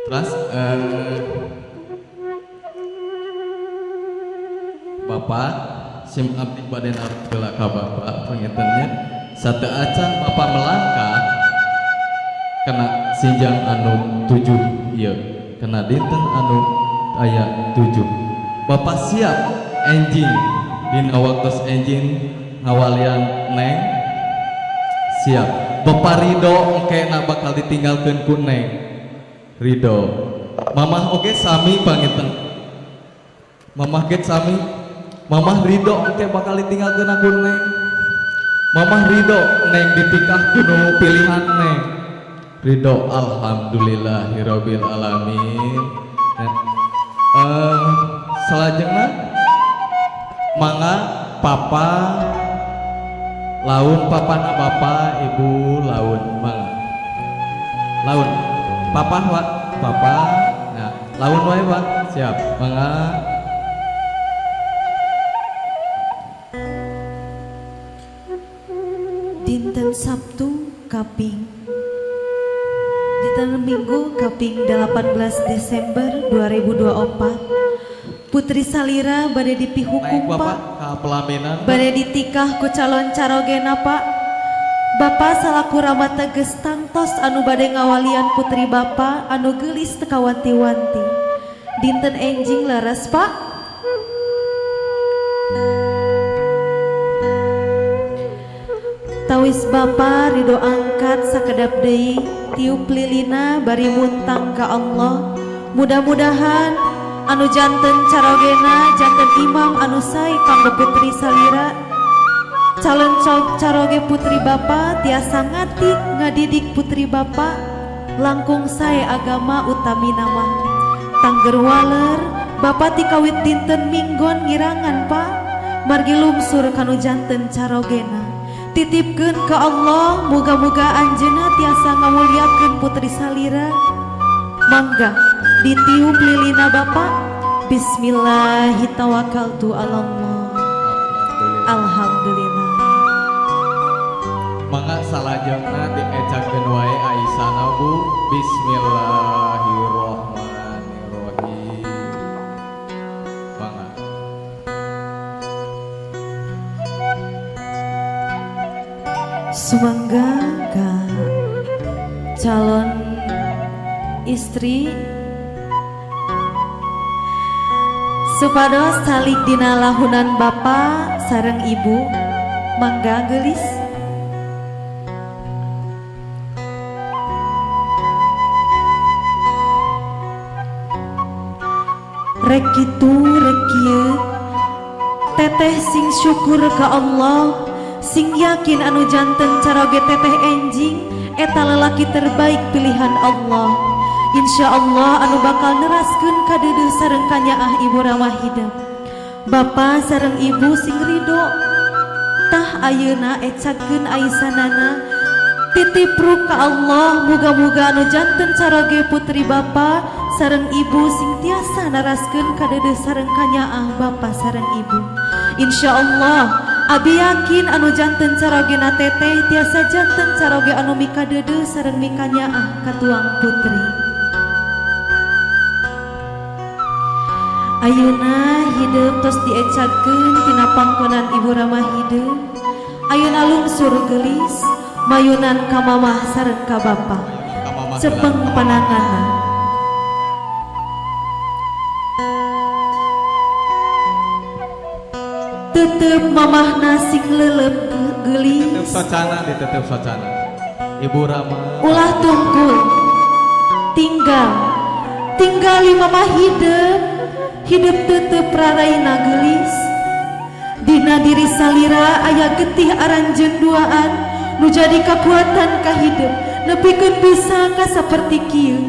Terus Bapak sim abdi bade naros heula ka Bapak pangintennya satu acan Bapak melangkah kena sinjang anu 7 ieu kena dinten anu aya 7. Bapak siap enjing dina waktos enjing ngawalian Neng siap. Bapak ridho engkena bakal ditinggalkeun ku Neng ridho. Mamah oge sami panginten. Mamah ge sami. Mamah ridho engke bakal ditinggalkeun ku Neng. Mamah ridho Neng ditikah ku nu pilihan Neng. Ridho alhamdulillahirabbil alamin. Ya. Salajengna mangga papa laun papana bapak ibu laun mangga laun papa wa papa nah laun wae wa siap mangga. Dinten Sabtu kaping dinten Minggu kaping 18 Desember 2024 Putri Salira bade dipihukum Pak, bade ditikah ku calon carogena Pak. Bapak salaku rama teges tangtos anu bade ngawalian putri Bapak anu geulis teu kawanti-wanti. Dinten enjing leres Pak. Tawis Bapak ridho angkat sakedap deui tiup lilina bari muntang ka Allah. Mudah-mudahan anu janten carogena janten imam anu sae kanggo putri Salira. Calon caroge putri Bapa tiasa ngatik ngadidik putri Bapa langkung sae agama utami nama. Tangger waler Bapa tikawit dinten minggon ngirangan Pak margi lungsur kanu janten carogena. Titipkeun ka Allah muga-muga anjeunna tiasa ngamuliakeun putri Salira. Mangga ditiup lilina Bapak. Bismillahirrahmanirrahim. Alhamdulillah. Mangga salajengna diecakeun wae Aisyana Bu. Bismillahirrahmanirrahim. Mangga. Sumangga ka calon istri supados salik dina lahunan Bapak sareng Ibu. Mangga geulis. Rek kitu rek kieu teteh sing syukur ka Allah, sing yakin anu janten caroge teteh enjing eta lelaki terbaik pilihan Allah. Insya Allah anu bakal neraskeun kadeudeuh sareng kanyaah Ibu ramah hidep. Bapa sareng Ibu sing ridho. Tah ayeuna ecakeun aisanana titip ruk ka Allah muga-muga anu janten caroge putri Bapa sareng Ibu sing tiasa naraskeun kadeudeuh sareng kanyaah Bapa sareng Ibu. Insya Allah abi yakin anu janten carogena teteh tiasa janten caroge anu mikadeudeuh sareng mikanyaah katuang putri. Ayeuna hidup tos diecakeun tina pangkonan Ibu ramah hidup. Ayeuna lungsur geulis mayunan ka mamah sareng ka bapa. Cepeng pananganna. Tetep mamahna sing lelep geulis. Tetep socana ditetep socana. Ibu ramah. Ulah tungkul. Tinggal. Tinggali mamah hidup. Hidup tetep raraina geulis. Dina diri Salira aya getih aranjeun duaan nu jadi kakuatan ka hidup nepikeun bisa ka saperti kieu.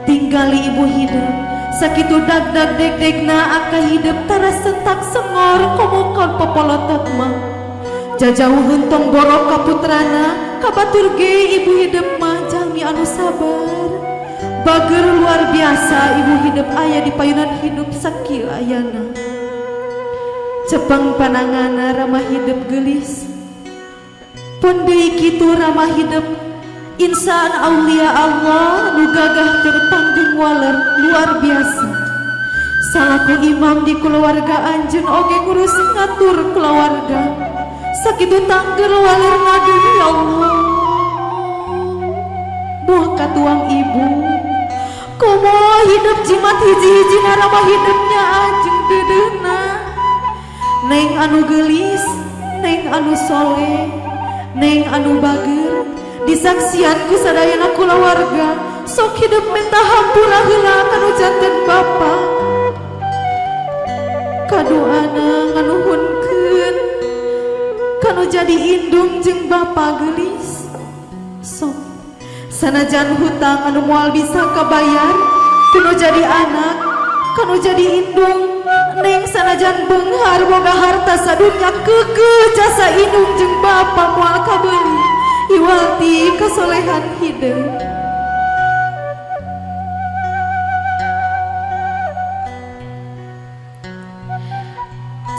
Tinggali ibu hidup sakitu dag-dag deg-degna aka hidup tara sentak sengor komokan popolotot mah. Jajauheun tong borok ka putrana ka batur ge ibu hidup mah jalmi anu sabar. Bager luar biasa ibu hidup aya di payunan hidup sakieu ayana. Cepeng panangana ramah hidup geulis. Pun deui kitu ramah hidup Insan aulia Allah nu gagah tur tanggung waler luar biasa. Salaku imam di keluarga anjeun oge ngurus ngatur keluarga. Sakitu tangger waler ngadu ya Allah. Buah katuang ibu. Komo hidup jimat hiji-hiji narama hidupnya anjeun deudeuhna. Neng anu geulis, neng anu soleh, neng anu bager, disaksian ku sadayana kulawarga, sok hidup minta hampura heula kanu janten bapa. Kaduana nganuhunkeun kanu jadi indung jeung bapa geulis. Sok sanajan hutang anu moal bisa kabayar kuno jadi anak, kanu jadi indung. Neng sanajan beunghar boga harta sadunya keukeuh jasa indung jeung bapa moal kabeuli iwal ti kasolehan hideung.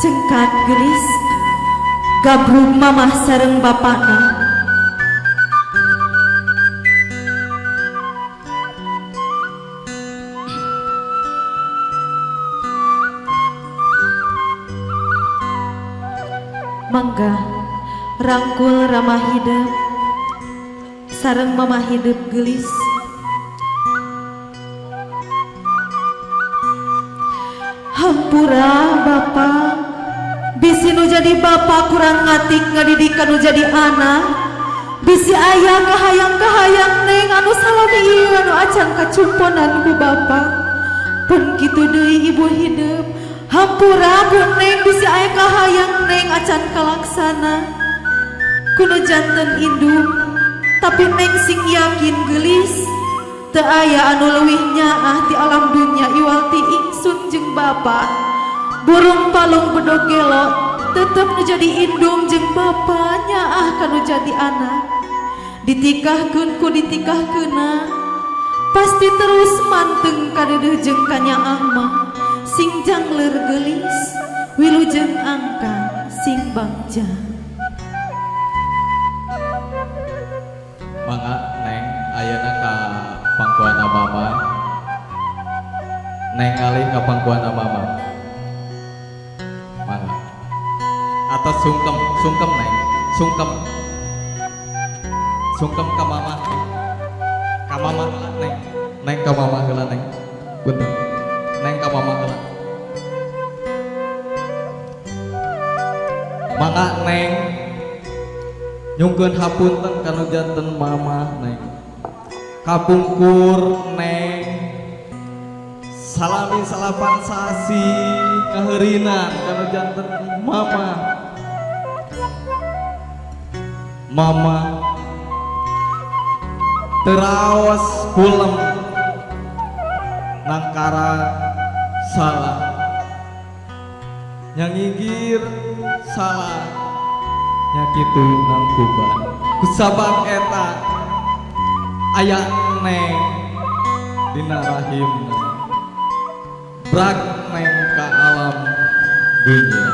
Cengkat geulis gabrug mamah sareng bapana. Mangga rangkul ramah hidup sareng mamah hidup geulis. Hampura bapa, bisi nu jadi bapa kurang ngatik ngadidik kanu jadi anak. Bisi ayah kahayang-kahayang neng anu salami ieu anu acan kacumponan ku bapa. Pun kitu deui ibu hidup. Hampura ku neng bisi aya kahayang neng acan kalaksana. Kuno janten indung, tapi neng sing yakin geulis teu aya anu leuwih nyaah ti alam dunya iwal ti ingsun jeung bapa. Burung palung bedog gelo tetep nu jadi indung jeung bapa nyaah kanu jadi anak. Ditikahkeun ku ditikahkeunna pasti terus manteng kadeudeuh jeung kanyaah mah. Sing jangler geulis wilujeng angka sing bagja. Mangga neng ayeuna ka pangkuana mama. Neng alih ka pangkuana mama. Mangga. Atau sungkem, sungkem neng, sungkem. Sungkem ka mama. Ka mama heula neng. Neng ka mama heula neng. Punten. Neng ka mama heula. Mangga neng nyungkeun hapunten kanu janten mama neng. Kapungkur neng salami salapan sasi kaheurinan kanu janten mama. Mama teraos kulem nangkara salah, nyangigir salah, nyakitu nangkuban. Kusabab eta aya neng dina rahimna, brak neng ka alam dunya,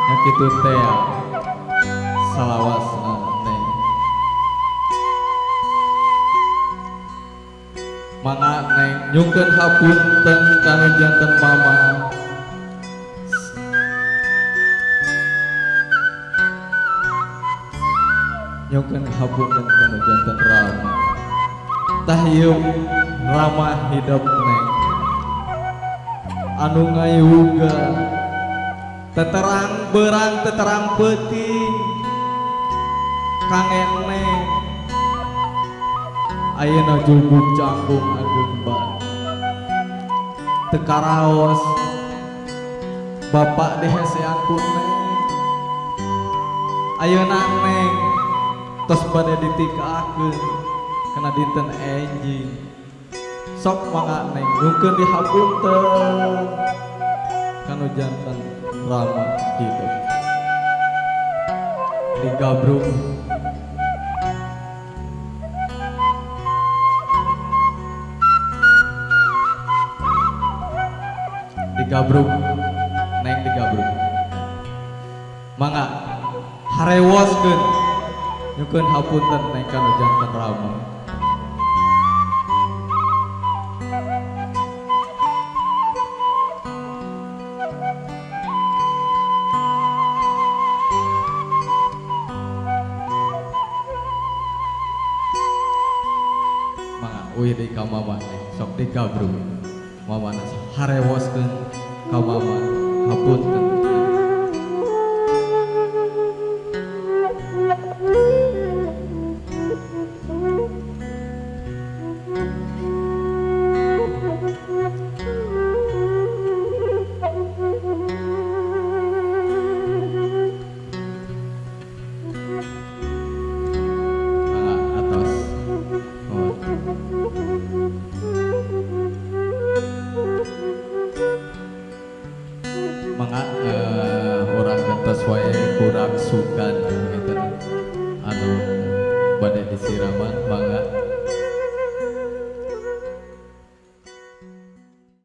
nyakitu tea salawasna neng. Mangga neng nyungkeun hapunten kanu janten mama. Nyungkeun hapunten kanu janten rama. Tah ieu rama hidup neng anu ngayuga teterang berang teterang peuting kangen neng. Ayeuna jubug jangkung ageung ban teu karaos bapak dihesean ku neng. Ayeuna neng tos bade ditikakeun kana dinten enjing. Sok mangga neng nyungkeun dihapunten kanu janten rama hidup. Digabrung digabrung neng digabrung. Mangga harewoskeun Nyuhunkeun hapunten neng kanu janten rama. Mangga uih deui ka mama neng, sok digabru. Mama harewoskeun ka mama, hapunten.